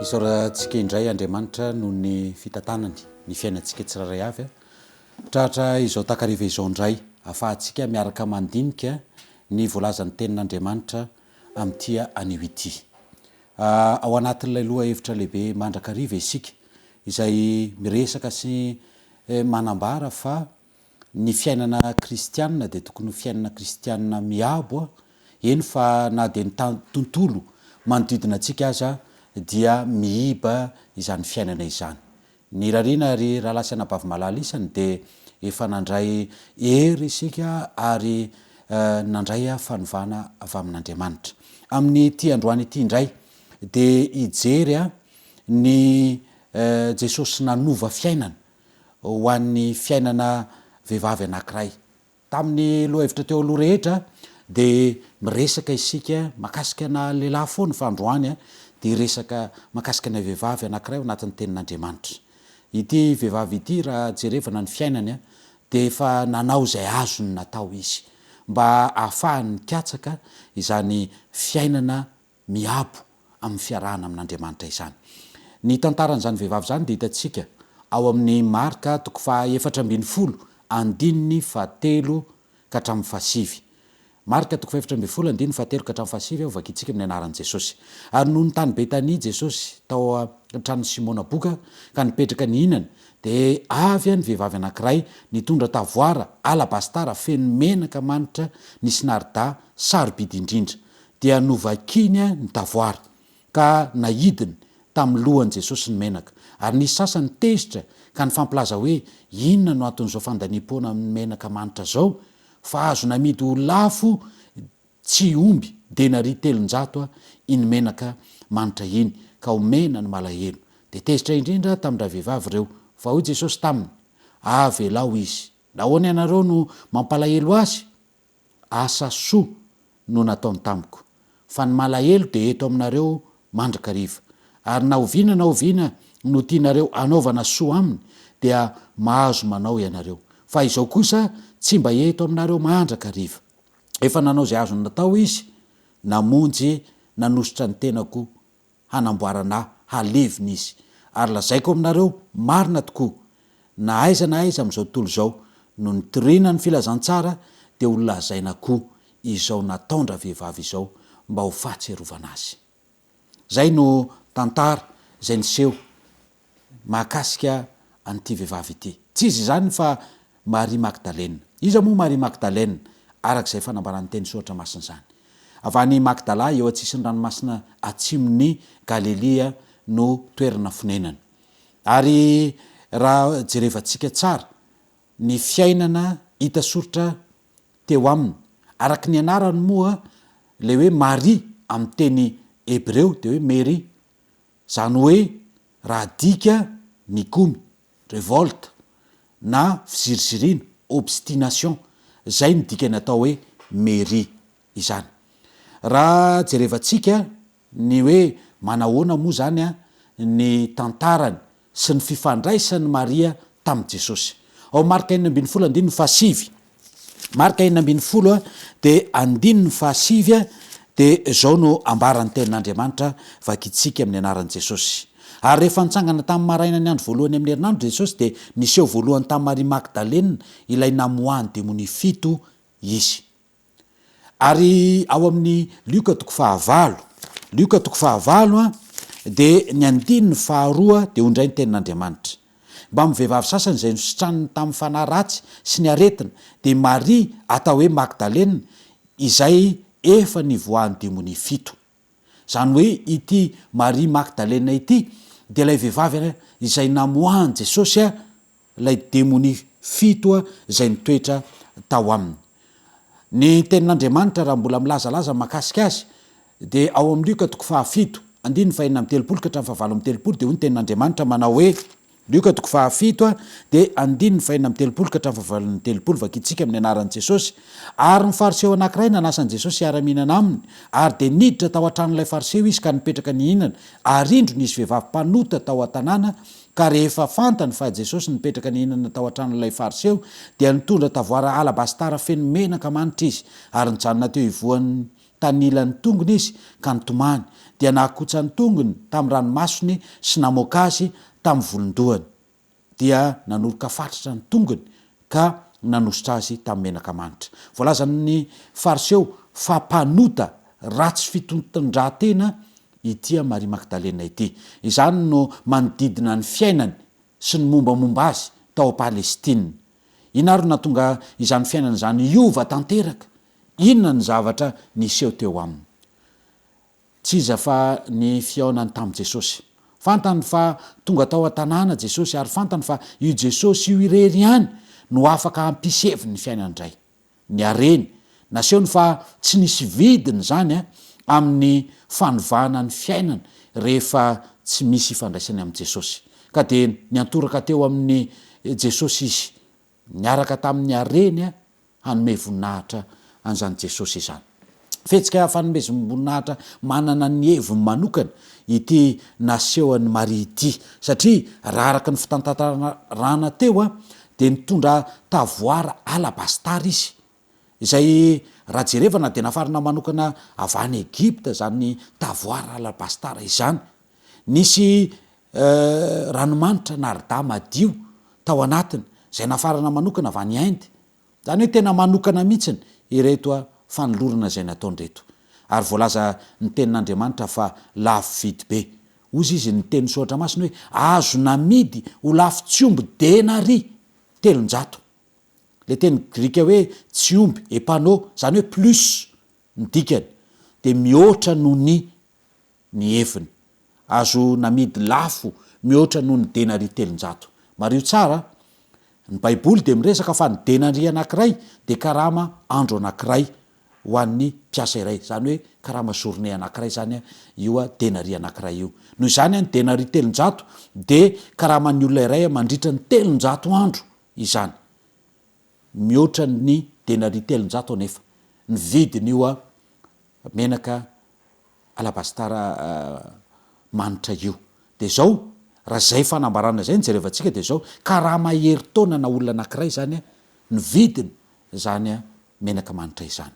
Isaorantsika indray Andriamanitra noho ny fitantanany ny fiainantsika tsirairay avy. Tratra izao takariva izao indray ahafahantsika miaraka mandinika ny voalazan'ny Tenin'Andriamanitra amin'ity anio ity. Ao anatin'ilay lohahevitra lehibe mandrakariva isika izay miresaka sy manambara fa ny fiainana kristianina dia tokony ho fiainana kristianina miabo, eny fa na dia ny tontolo manodidina antsika aza dia miiba izany fiainana izany. Ny irariana ry rahalahy sy anabavy malala isany dia efa nandray hery isika ary nandray fanovana avy amin'Andriamanitra. Amin'ity androany ity indray dia hijery ny Jesosy nanova fiainana ho an'ny fiainana vehivavy anankiray. Tamin'ny lohahevitra teo aloha rehetra dia miresaka isika mahakasika ana lehilahy foana fa androany dia hiresaka mahakasika ana vehivavy anankiray ao anatin'ny tenin'Andriamanitra. Ity vehivavy ity raha jerevana ny fiainany dia efa nanao izay azony natao izy mba ahafahany mikatsaka izany fiainana miabo amin'ny fiarahana amin'Andriamanitra izany. Ny tantaran'izany vehivavy izany dia hitantsika ao amin'ny Marka toko faha 14 andininy fahatelo ka hatramin'ny fahasivy. Marka toko faha 14 andininy fahatelo ka hatramin'ny fahasivy ho vakintsika amin'ny anaran'i Jesosy. Ary nony tany Betania Jesosy tao an-tranon'i Simona boka ka nipetraka nihinana, dia avy ny vehivavy anankiray nitondra tavoara alabastara feno menaka manitra nisy narda sarobidy indrindra. Dia novakiny ny tavoara, ka naidiny tamin'ny lohan'i Jesosy ny menaka. Ary nisy sasany tezitra ka nifampilaza hoe, Inona no anton'izao fandaniam-poana amin'ny menaka manitra izao? Fa azo namidy ho lafo tsy omby denaria 300 iny menaka manitra iny, ka omena ny malahelo. Dia tezitra indrindra tamin-dravehivavy ireo. Fa hoy Jesosy taminy, Avelao izy. Nahoana ianareo no mampalahelo azy? Asa soa no nataony tamiko, fa ny malahelo dia eto aminareo mandrakariva. Ary na oviana na oviana no tianareo hanaovana soa aminy, dia mahazo manao ianareo. Fa izao kosa tsy mba eto aminareo mandrakariva. Efa nanao izay azony natao izy, namonjy nanosotra ny tenako hanamboarana ahy halevina izy. Ary lazaiko aminareo marina tokoa, na aiza na aiza amin'izao tontolo izao no nitoriana ny filazantsara dia ho lazaina koa izao nataon-dravehivavy izao mba ho fahatsiarovana azy. Izay no tantara izay niseho mahakasika an'ity vehivavy ity. Tsy iza izany fa Maria Magdalena. Iza moa Maria Magdalena, araka izay fanambaran'ny teny soratra masina izany? Avy any Magdala, eo an-tsisin'ny ranomasina atsimon'i Galilia no toerana fonenany. Ary raha jerevantsika tsara ny fiainana hita soritra teo aminy, araka ny anarany moa ilay hoe Maria amin'ny teny hebreo dia hoe Mary, Izany hoe raha adika nikomy, revolte, na fiziriziriana, obstination, izay no dikany atao hoe mairie izany. Raha jerevantsika ny hoe manahoana moa izany ny tantarany sy ny fifandraisan'i Maria tamin'i Jesosy. Ao Marka 16 andininy fahasivy. Marka 16 dia andininy fahasivy dia izao no ambaran'ny tenin'Andriamanitra vakintsika amin'ny anaran'i Jesosy. Ary rehefa nitsangana tamin'ny maraina ny andro voalohany amin'ny herinandro Jesosy dia niseho voalohany tamin'i Maria Magdalena ilay namoahan'ny demonia fito Izy. Ary ao amin'ny Lioka toko fahavalo, Lioka toko fahavalo dia ny andininy faharoa dia hoy indray ny tenin'Andriamanitra. Mbamin'ny vehivavy sasany izay nositraniny tamin'ny fanahy ratsy sy ny aretina, dia Maria atao hoe Magdalena izay efa nivoahan'ny demonia fito. Izany hoe ity Maria Magdalena ity dia ilay vehivavy izay namoahan'i Jesosy ilay demonia fito izay nitoetra tao aminy. Ny Tenin'Andriamanitra raha mbola milazalaza mahakasika azy dia ao amin'ny Lioka toko fahafito, andininy fahenina amby 30 ka hatramin'ny fahavalo amby 30 dia hoy ny Tenin'Andriamanitra manao hoe, Lioka toko fahafito dia andininy fahenina amby 30 ka hatramin'ny fahavalo amby 30 vakintsika amin'ny anaran'i Jesosy. Ary ny Fariseo anankiray nanasa an'i Jesosy hiara-mihinana aminy, ary dia niditra tao an-tranon'ilay Fariseo izy ka nipetraka nihinana, ary indro nisy vehivavy mpanota tao an-tanàna, Ka rehefa fantany fa Jesosy nipetraka nihinana tao an-tranon'ilay Fariseo, dia nitondra tavoara alabastara feno menaka manitra izy, ary nijanona teo ivohon'i tanilan'ny tongony izy ka nitomany, dia nahakotsa ny tongony tamin'ny ranomasony sy namoaka azy tamin'ny volon-dohany. Dia nanoroka fatratra ny tongony ka nanosotra azy tamin'ny menaka manitra. Voalazan'ny Fariseo fa mpanota ratsy fitondran-tena ity Maria Magdalena ity. Izany no manodidina ny fiainany sy ny mombamomba azy tao Palestina. Inona ary no nahatonga izany fiainana izany hiova tanteraka? Inona ny zavatra niseho teo aminy? Tsy iza fa ny fihaonany tamin'i Jesosy. Fantany fa tonga tao an-tanàna Jesosy ary fantany fa io Jesosy io irery ihany no afaka hampisy heviny ny fiainany indray. Ny hareny. Nasehony fa tsy nisy vidiny izany amin'ny fanovana ny fiainana rehefa tsy misy ifandraisany amin'i Jesosy. Ka dia niantoraka teo amin'i Jesosy izy, niaraka tamin'ny hareny hanome voninahitra an'izany Jesosy izany. Fihetsika fanomezam-boninahitra manana ny heviny manokana ity nasehon'i Maria ity, satria raha araka ny fitantarana teo dia nitondra tavoara alabastara izy, izay raha jerevana dia nafarana manokana avy any Egypta izany tavoara alabastara izany. Nisy ranomanitra narda madio tao anatiny, izay nafarana manokana avy any Inde. Izany hoe tena manokana mihitsiny ireto fanolorana izay nataony ireto. Ary voalaza ny tenin'Andriamanitra fa lafo vidy be. Hozy izy ny tenin'ny soratra masina hoe azo namidy ho lafo tsy omby denaria 300. Ilay teny grika hoe tsy omby, epano, izany hoe plus ny dikany, dia mihoatra noho ny ny heviny. Azo namidy lafo mihoatra noho ny denaria 300. Mariho tsara, ny Baiboly dia miresaka fa ny denaria anankiray dia karama andro anankiray ho an'ny mpiasa iray. Izany hoe karama journée anankiray izany io denaria anankiray io. Noho izany ny denaria 300 dia karaman'ny olona iray mandritra ny 300 andro izany. Mihoatra ny denaria 300 anefa ny vidin'io menaka alabastara manitra io. Dia izao, raha izay fanambarana izay no jerevantsika dia izao, karama herintaona na olona anankiray izany ny vidiny izany menaka manitra izany.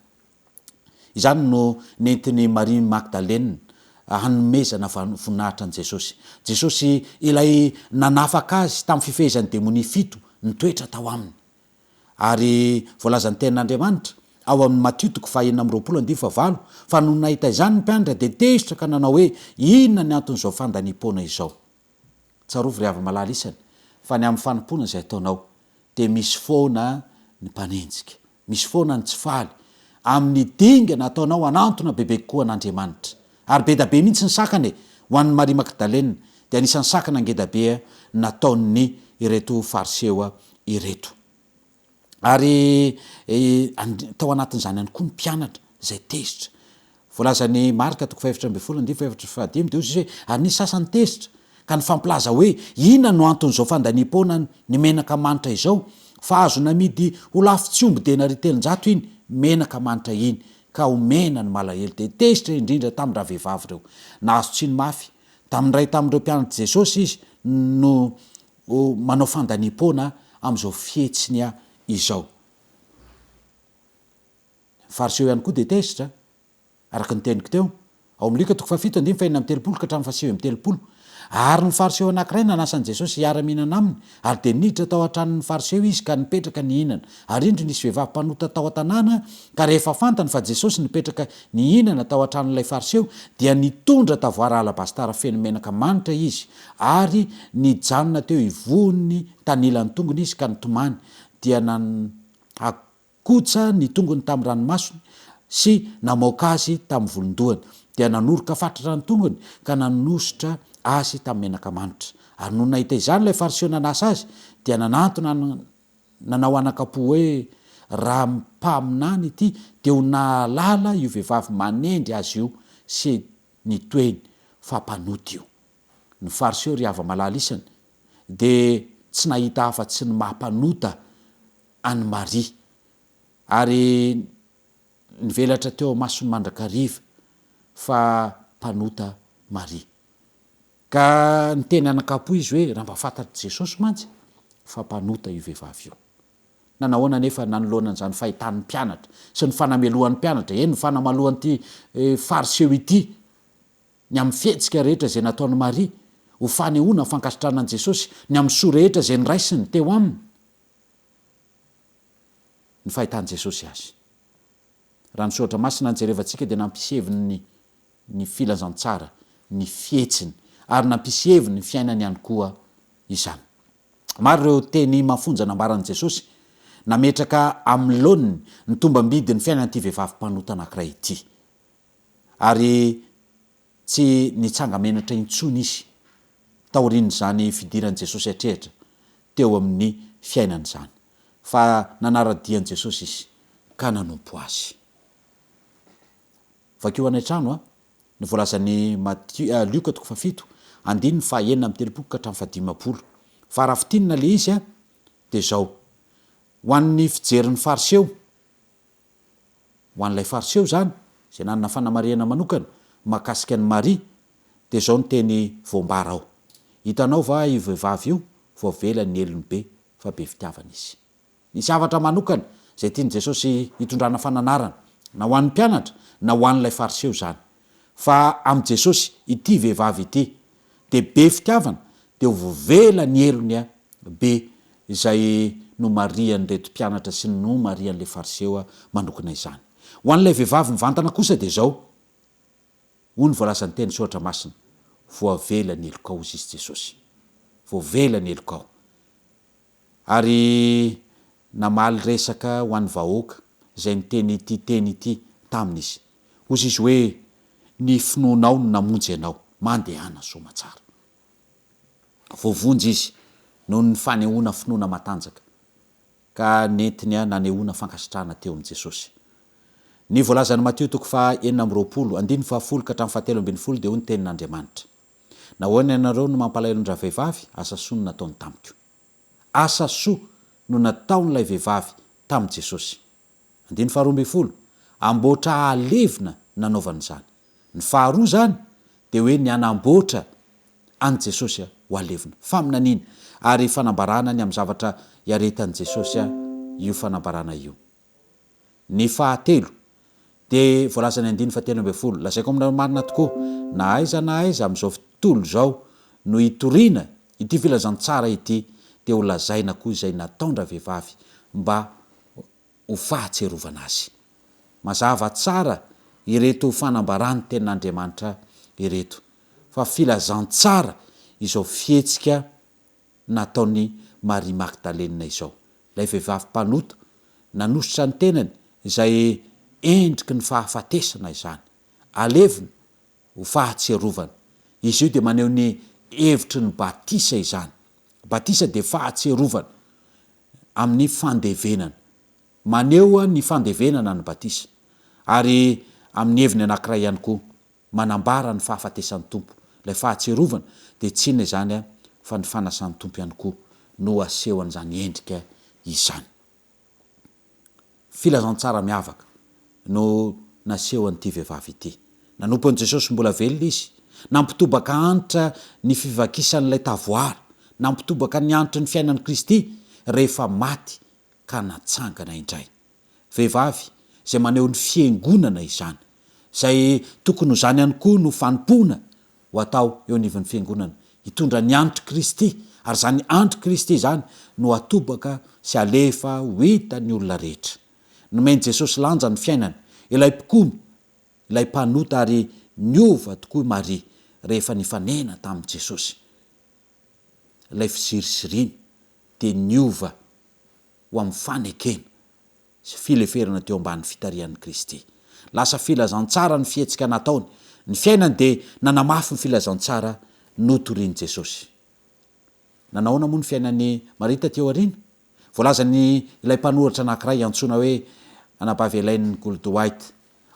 Izany no nentin'i Maria Magdalena hanomezana voninahitra an'i Jesosy. Jesosy ilay nanafaka azy tamin'ny fifehezan'ny demonia fito nitoetra tao aminy. Ary voalazan'ny Tenin'Andriamanitra, ao amin'ny Matio toko faha 26 andininy fahavalo, fa nony nahita izany ny mpianatra dia tezitra ka nanao hoe, Inona ny anton'izao fandaniam-poana izao? Tsarovy ry hava-malala isany, fa ny amin'ny fanompoana izay ataonao, dia misy foana ny mpanenjika, misy foana ny tsy faly, amin'ny dingana ataonao hanantona bebe kokoa an'Andriamanitra. Ary be da be mihitsy ny sakana e! Ho an'i Maria Magdalena, dia anisan'ny sakana ngeda be nataon'ny ireto Fariseo ireto. Ary tao anatin'izany ihany koa ny mpianatra izay tezitra. Voalazan'i Marka toko fahefatra ambin'ny folo andininy fahefatra sy fahadimy dia hoy Jesosy hoe, ary nisy sasany tezitra ka nifampilaza hoe, inona no anton'izao fandaniam-poana ny menaka manitra izao? Fa azo namidy ho lafo tsy omby denaria 300 iny menaka manitra iny, ka omena ny malahelo. Dia tezitra indrindra tamin-dravehivavy ireo. Nahazo tsiny mafy tamin'ny iray tamin'ireo mpianatr'i Jesosy izy no manao fandaniam-poana amin'izao fihetsiny izao. Ny Fariseo ihany koa dia tezitra, araka ny teniko teo, ao amin'ny Lioka toko fahafito andininy fahenina amby telopolo ka hatramin'ny fahasivy amby telopolo. Ary ny Fariseo anankiray nanasa an'i Jesosy hiara-mihinana aminy, ary dia niditra tao an-tranon'ny Fariseo izy ka nipetraka nihinana. Ary indro nisy vehivavy mpanota tao an-tanàna, ka rehefa fantany fa Jesosy nipetraka nihinana tao an-tranon'ilay Fariseo, dia nitondra tavoara alabastara feno menaka manitra izy, ary nijanona teo ivohon'ny tanilan'ny tongony izy ka nitomany, dia nanakotsa ny tongony tamin'ny ranomasony sy namaoka azy tamin'ny volon-dohany, dia nanoroka fatratra ny tongony ka nanosotra azy tamin'ny menaka manitra. Ary nony nahita izany ilay Fariseo nanasa azy, dia nanantona nanao anakam-po hoe, Raha mpaminany ity, dia ho nahalala io vehivavy manendry azy io sy ny toeny fa mpanota io. Ny Fariseo ry hava-malala isany dia tsy nahita afa-tsy ny maha mpanota an'i Maria, ary nivelatra teo amasony mandrakariva fa mpanota Maria. Ka niteny anakam-po izy hoe raha mba fantatr'i Jesosy mantsy fa mpanota io vehivavy io. Nanahoana anefa nanoloana an'izany fahitan'ny mpianatra sy ny fanamelohan'ny mpianatra, eny ny fanamaloan'ity Fariseo ity ny amin'ny fihetsika rehetra izay nataon'i Maria ho fanehoana fankasitrahana an'i Jesosy ny amin'ny soa rehetra izay noraisiny teo aminy ny fahitan'i Jesosy azy. Raha ny Soratra Masina no jerevantsika dia nampisy heviny ny filazantsara, ny fihetsiny, ary nampisy heviny ny fiainany ihany koa izany. Maro ireo teny mafonja nambaran'i Jesosy nametraka amin'ny laoniny ny tombam-bidin'ny fiainan'ity vehivavy mpanota anankiray ity. Ary tsy nitsanga-menatra intsony izy taorian'izany fidiran'i Jesosy hatrehatra teo amin'ny fiainany izany, fa nanara-dia an'i Jesosy izy ka nanompo Azy. Vakio any an-trano a! Ny voalazan'i Matio, Lioka toko fahafito, andininy faha 36 ka hatramin'ny fahadimampolo. Fa raha fintinina ilay izy dia izao, Ho an'ny fijerin'ny Fariseo, ho an'ilay Fariseo izany, izay nanana fanamarihana manokana mahakasika an'i Maria, dia izao ny teny voambara ao, Hitanao va io vehivavy io? Voavela ny helony be fa be fitiavana izy. Nisy zavatra manokana izay tian'i Jesosy hitondrana fananarana, na ho an'ny mpianatra na ho an'ilay Fariseo izany. Fa amin'i Jesosy, ity vehivavy ity dia be fitiavana, dia ho voavela ny helony be izay nomarihan'ireto mpianatra sy nomarihan'ilay Fariseo manokana izany. Ho an'ilay vehivavy mivantana kosa dia izao, hoy ny voalazan'ny teny soratra masina, Voavela ny helokao, hozy izy Jesosy. Voavela ny helokao. Ary namaly resaka ho an'ny vahoaka izay niteny ity teny ity taminy izy. Hozy izy hoe, Ny finoanao no namonjy anao, mandehana soamatsara. Voavonjy izy noho ny fanehoana finoana matanjaka, ka nentiny nanehoana fankasitrahana teo amin'i Jesosy. Ny voalazan'i Matio toko faha 26, andininy faha folo ka hatramin'ny faha 13 dia hoy ny tenin'Andriamanitra, Nahoana ianareo no mampalahelo an-dravehivavy? Asa soa no nataony tamiko. Asa soa no nataon'ilay vehivavy tamin'i Jesosy. Andininy faharoa ambin'ny folo, Amboatra hahalevona no nanaovany izany. Ny faharoa izany dia hoe ny hanamboatra an'i Jesosy ho halevina. Faminaniana ary fanambarana ny amin'ny zavatra hiaretan'i Jesosy io fanambarana io. Ny fahatelo, dia voalazan'ny andininy fahatelo ambin'ny folo, Lazaiko aminareo marina tokoa, na aiza na aiza amin'izao tontolo izao no hitoriana ity filazantsara ity, dia ho lazaina koa izay nataon-dravehivavy mba ho fahatsiarovana azy. Mazava tsara ireto fanambaran'ny Tenin'Andriamanitra ireto, fa filazantsara izao fihetsika nataon'i Maria Magdalena izao. Ilay vehivavy mpanota, nanosotra ny tenany izay endriky ny fahafatesana izany. Alevina ho fahatsiarovana. Izy io dia maneho ny hevitry ny batisa izany. Batisa dia fahatsiarovana amin'ny fandevenana. Maneho ny fandevenana ny batisa. Ary amin'ny heviny anankiray ihany koa. manambara ny fahafatesan'ny Tompo. Ilay fahatsiarovana dia tsy inona izany fa ny fanasan'ny Tompo ihany koa no asehon'izany endrika izany. Filazantsara miavaka no nasehon'ity vehivavy ity. Nanompo an'i Jesosy mbola velona izy. Nampitobaka antra ny fivakisan'ilay tavoara. Nampitobaka ny antry ny fiainan'i Kristy rehefa maty ka natsangana indray. Vehivavy izay maneho ny fiangonana izany, izay tokony ho izany ihany koa no fanompoana ho atao eo anivon'ny fiangonana, hitondra ny andr'i Kristy, ary izany andr'i Kristy izany no atobaka sy alefa ho hitan'ny olona rehetra. Nomen'i Jesosy lanja ny fiainany, ilay mpikomy, ilay mpanota ary niova tokoa i Maria rehefa nifanena tamin'i Jesosy. Ilay fiziriziriana dia niova ho amin'ny fanekena sy fileferana teo ambany fitarihan'i Kristy. Lasa filazantsara ny fihetsika nataony. Ny fiainany dia nanamafy ny filazantsara notorian'i Jesosy. Nanahoana moa ny fiainan'i Maria taty aoriana? Voalazan'ny ilay mpanoratra anankiray antsoina hoe Anabavy Ellen Gould White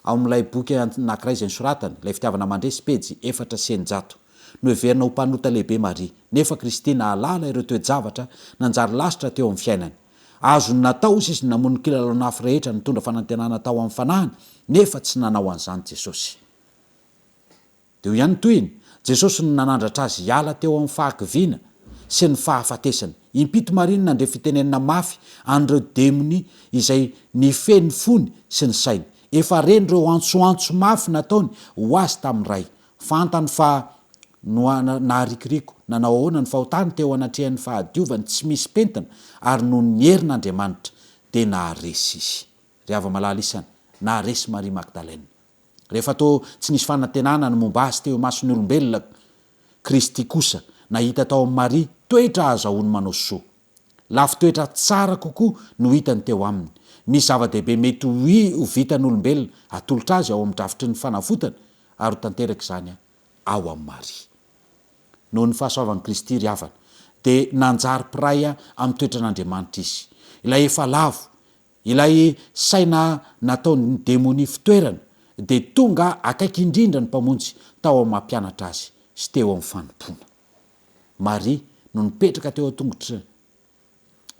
Ao amin'ilay boky anankiray izay nosoratany, Ilay Fitiavana Mandresy, pejy 604. Noheverina ho mpanota lehibe Maria, nefa Kristy nahalala ireo toe-javatra nanjary lasitra teo amin'ny fiainany. Azony natao hozy izy ny namono ny kilalaon'afo rehetra nitondra fanantenana tao amin'ny fanahiny, nefa tsy nanao an'izany Jesosy. Dia hoy ihany ny tohiny, Jesosy no nanandratra azy hiala teo amin'ny fahakiviana. sy ny fahafatesany. Impito Maria no nandre fitenenana mafy an'ireo demony izay nifehy ny fony sy ny sainy. Efa reny ireo antsoantso mafy nataony ho azy tamin'ny Ray. Fantany fa naharikoriko nanao ahoana ny fahotany teo anatrehan'ny fahadiovany tsy misy pentina ary noho ny herin'Andriamanitra dia naharesy izy. Ry hava-malala isany, naharesy Maria Magdalena. Rehefa toa tsy nisy fanantenana ny momba azy teo imason'ny olombelona, Kristy kosa nahita tao amin'i Maria toetra ahazahoany manao soa. Lafy toetra tsara kokoa no hitany teo aminy. Misy zava-dehibe mety ho vitan'olombelona atolotra azy ao amin'ny drafitry ny fanavotana, ary ho tanteraka izany ao amin'i Maria. Noho ny fahasoavan'i Kristy, ry havana, dia nanjary mpiray amin'ny toetran'Andriamanitra izy. Ilay efa lavo, Ilay saina nataon'ny demonia fitoerana dia tonga akaiky indrindra ny Mpamonjy tao amin'ny maha mpianatra Azy sy teo amin'ny fanompoana. Maria no nipetraka teo an-tongotry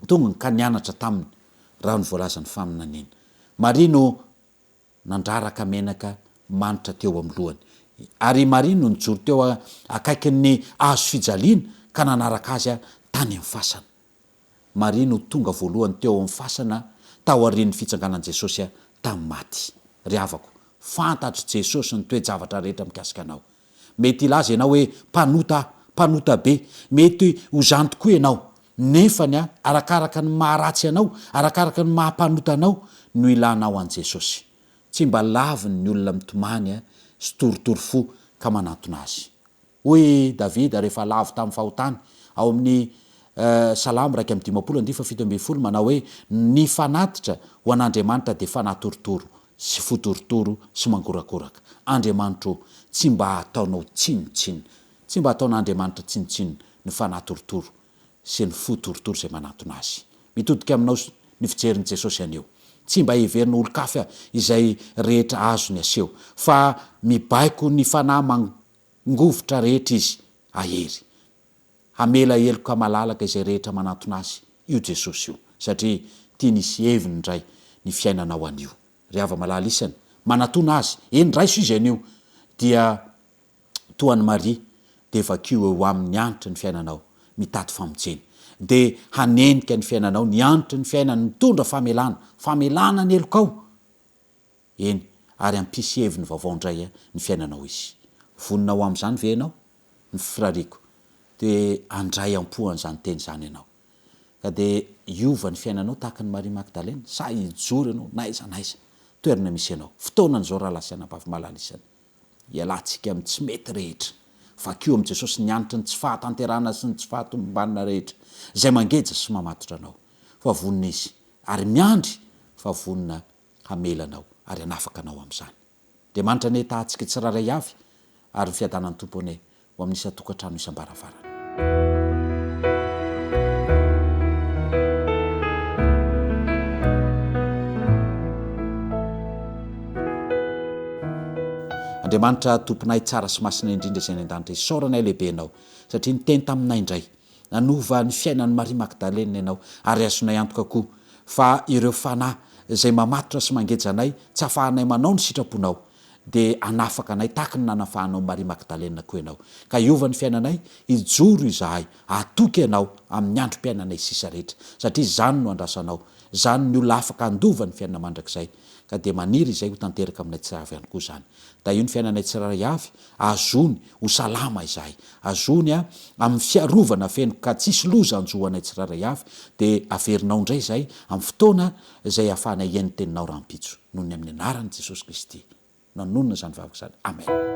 tongony ka nianatra taminy, raha ny voalazan'ny faminaniana. Maria no nandraraka menaka manitra teo amin'ny lohany. Ary i Maria no nijoro teo akaikin'ny hazo fijaliana ka nanaraka Azy tany amin'ny fasana. Maria no tonga voalohany teo amin'ny fasana taorian'ny fitsanganan'i Jesosy tamin'ny maty. Ry havako, fantatr'i Jesosy ny toe-javatra rehetra mikasika anao. Mety hilaza ianao hoe, Mpanota aho, mpanota be. Mety ho izany tokoa ianao. Nefa ny arakaraka ny maha-ratsy anao, arakaraka ny maha-mpanota anao, no ilanao an'i Jesosy. Tsy mba laviny ny olona mitomany sy torotoro fo ka manantona Azy. Hoy i Davida rehefa lavo tamin'ny fahotany, ao amin'ny Salamo 51 andiany faha-17, manao hoe, Ny fanatitra ho an'Andriamanitra dia fanahy torotoro sy fo torotoro sy mangorakoraka. Andriamanitra ô, tsy mba ataonao tsinontsinona. Tsy mba ataon'Andriamanitra tsinontsinona ny fanahy torotoro sy ny fo torotoro izay manantona Azy. Mitodika aminao ny fijerin'i Jesosy anio. Tsy mba heverina olon-kafa izay rehetra azony aseho, fa mibaiko ny fanahy Ngovitra rehetra izy hahery. Hamela heloka malalaka izay rehetra manantona azy io Jesosy io, satria tiany hisy heviny indray ny fiainanao anio. Ry hava-malala isany, manatona Azy, eny raiso Izy anio, dia toa an'i Maria, dia vakio eo aminy hanitra ny fiainanao, mitady famonjena. Dia hanenika ny fiainanao ny hanitry ny fiainany mitondra famelana, famelana ny helokao. Eny, ary hampisy heviny vaovao indray ny fiainanao izy. Vonona ho amin'izany ve ianao? Ny firariako dia handray am-po an'izany teny izany ianao. Ka dia hiova ny fiainanao tahaka an'i Maria Magdalena, sa hijoro ianao na aiza na aiza toerana misy anao. Fotoanany izao rahalahy sy anabavy malala isany. Hialantsika amin'ny tsy mety rehetra. Vakio amin'i Jesosy ny hanitry ny tsy fahatanterahana sy ny tsy fahatomombanana rehetra izay mangeja sy mamatotra anao. Fa vonona Izy, ary miandry fa vonona hamela anao ary hanafaka anao amin'izany. Andriamanitra anie hitahantsika tsirairay avy ary ny fiadanan'ny Tompo anie ho amin'ny isan-tokantrano isam-baravarana. Andriamanitra Tomponay tsara sy masina indrindra izay any an-danitra, isaoranay lehibe Anao satria niteny taminay indray. Nanova ny fiainan'i Maria Magdalena ianao, ary azonay antoka koa fa ireo fanahy izay mamatotra sy mangeja anay tsy ahafahanay manao ny sitraponao dia hanafaka anay tahaka ny nanafahanao Maria Magdalena koa ianao. Ka hiova ny fiainanay, hijoro izahay, hatoky Anao amin'ny androm-piainanay sisa rehetra, satria izany no andrasanao, izany ny olona afaka handova ny fiainana mandrakizay. Ka dia maniry izay ho tanteraka aminay tsirairay avy ihany koa izany. Tahio ny fiainanay tsirairay avy, ahazoany ho salama izahay, ahazoany amin'ny fiarovana feno ka tsisy loza hanjo anay tsirairay avy, dia averinao indray izay amin'ny fotoana izay ahafahanay hihaino ny teninao rahampitso. Noho ny amin'ny anaran'i Jesosy Kristy no anonona izany vavaka izany. Amen.